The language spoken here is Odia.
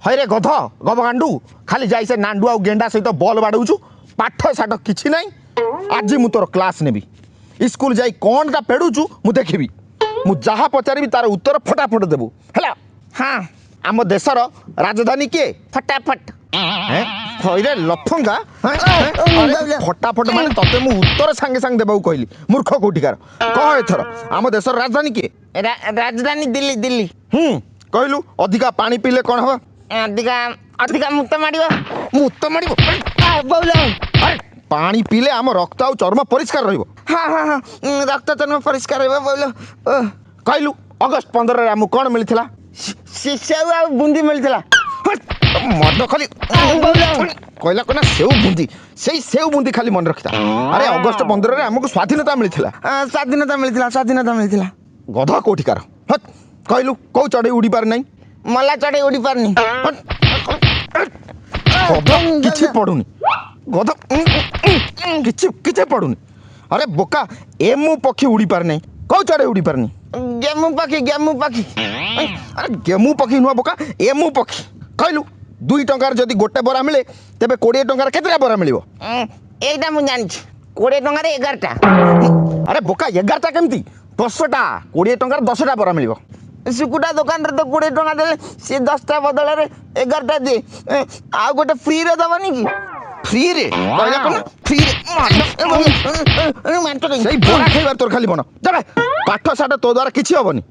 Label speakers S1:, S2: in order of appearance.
S1: ହଇରେ ଗଧ ଗବଗାଣ୍ଡୁ, ଖାଲି ଯାଇ ସେ ନାଣ୍ଡୁ ଆଉ ଗେଣ୍ଡା ସହିତ ବଲ୍ ବାଡ଼ଉଛୁ, ପାଠ ସାଠ କିଛି ନାହିଁ। ଆଜି ମୁଁ ତୋର କ୍ଲାସ୍ ନେବି। ସ୍କୁଲ ଯାଇ କ'ଣଟା ପେଡ଼ୁଛୁ ମୁଁ ଦେଖିବି। ମୁଁ ଯାହା ପଚାରିବି ତାର ଉତ୍ତର ଫଟାଫଟ ଦେବୁ, ହେଲା?
S2: ହଁ।
S1: ଆମ ଦେଶର ରାଜଧାନୀ କିଏ?
S2: ଫଟାଫଟ।
S1: ହେଁ? ହଇରେ ଲଫଙ୍ଗା, ହେଁ? ହେଁ? ଆରେ, ଫଟାଫଟ ମାନେ ତତେ ମୁଁ ଉତ୍ତର ସାଙ୍ଗେ ସାଙ୍ଗେ ଦେବାକୁ କହିଲି। ମୂର୍ଖ କୋଉଠିକାର। କହ ଏଥର, ଆମ ଦେଶର ରାଜଧାନୀ କିଏ?
S2: ରାଜଧାନୀ ଦିଲ୍ଲୀ, ଦିଲ୍ଲୀ।
S1: ହୁଁ, କହିଲୁ, ଅଧିକା ପାଣି ପିଇଲେ କ'ଣ ହବ?
S2: ଅଧିକା ଅଧିକା ମୁତ ମାଡ଼ିବ।
S1: ମୁତ ମାଡ଼ିବ?
S2: ବୋଉଲ।
S1: ଆରେ, ପାଣି ପିଇଲେ ଆମ ରକ୍ତ ଆଉ ଚର୍ମ ପରିଷ୍କାର ରହିବ।
S2: ହଁ, ରକ୍ତ ଚର୍ମ ପରିଷ୍କାର ରହିବ ବୋଉଲ।
S1: କହିଲୁ, ଅଗଷ୍ଟ 15ରେ ଆମକୁ କ'ଣ ମିଳିଥିଲା?
S2: ସେଉ ଆଉ ବୁନ୍ଦି ମିଳିଥିଲା।
S1: ମଦ ଖାଲି
S2: ବୋଉଲ।
S1: କହିଲା କ'ଣ ସେଉ ବୁନ୍ଦି, ସେଇ ସେଉ ବୁନ୍ଦି ଖାଲି ମନେ ରଖିଥା। ଆରେ, ଅଗଷ୍ଟ 15ରେ ଆମକୁ ସ୍ୱାଧୀନତା ମିଳିଥିଲା।
S2: ସ୍ୱାଧୀନତା ମିଳିଥିଲା, ସ୍ୱାଧୀନତା ମିଳିଥିଲା।
S1: ଗଧ କୋଉଠିକାର। ହଟ୍। କହିଲୁ, କୋଉ ଚଢ଼େଇ ଉଡ଼ି ପାରେ ନାହିଁ?
S2: ମଲା ଚଢ଼େଇ ଉଡ଼ି ପାରୁନି।
S1: ହଟ୍। ଗଧ, କିଛି ପଢୁନି। ଗଧ, କିଛି କିଛି ପଢୁନି। ଆରେ ବୋକା, ଏମୁ ପକ୍ଷୀ ଉଡ଼ି ପାରେ ନାହିଁ। କୋଉ ଚଢ଼େଇ ଉଡ଼ି ପାରେନି?
S2: ଗେମୁ ପକ୍ଷୀ, ଗେମୁ ପକ୍ଷୀ।
S1: ଆରେ, ଗେମୁ ପକ୍ଷୀ ନୁହଁ ବୋକା, ଏମୁ ପକ୍ଷୀ। କହିଲୁ, 2 ଟଙ୍କାରେ ଯଦି ଗୋଟେ ବରା ମିଳେ, ତେବେ 20 ଟଙ୍କାରେ କେତେଟା ବରା ମିଳିବ?
S2: ଏଇଟା ମୁଁ ଜାଣିଛି, 20 ଟଙ୍କାରେ 11ଟା।
S1: ଆରେ ବୋକା, 11ଟା କେମିତି? 10ଟା। 20 ଟଙ୍କାରେ 10ଟା ବରା ମିଳିବ।
S2: ଶୁକୁଟା ଦୋକାନରେ ତ 20 ଟଙ୍କା ଦେଲେ ସିଏ 10ଟା ବଦଳରେ 11ଟା ଦିଏ। ଆଉ ଗୋଟେ ଫ୍ରିରେ ଦବନି କି?
S1: ଫ୍ରିରେ କହିଲା କ'ଣ ଫ୍ରିରେ? ସେଇ ବରା ଖାଇବାର ତୋର ଖାଲି ମନ। ଯାବେ, ପାଠ ସାଠ ତୋ ଦ୍ୱାରା କିଛି ହବନି।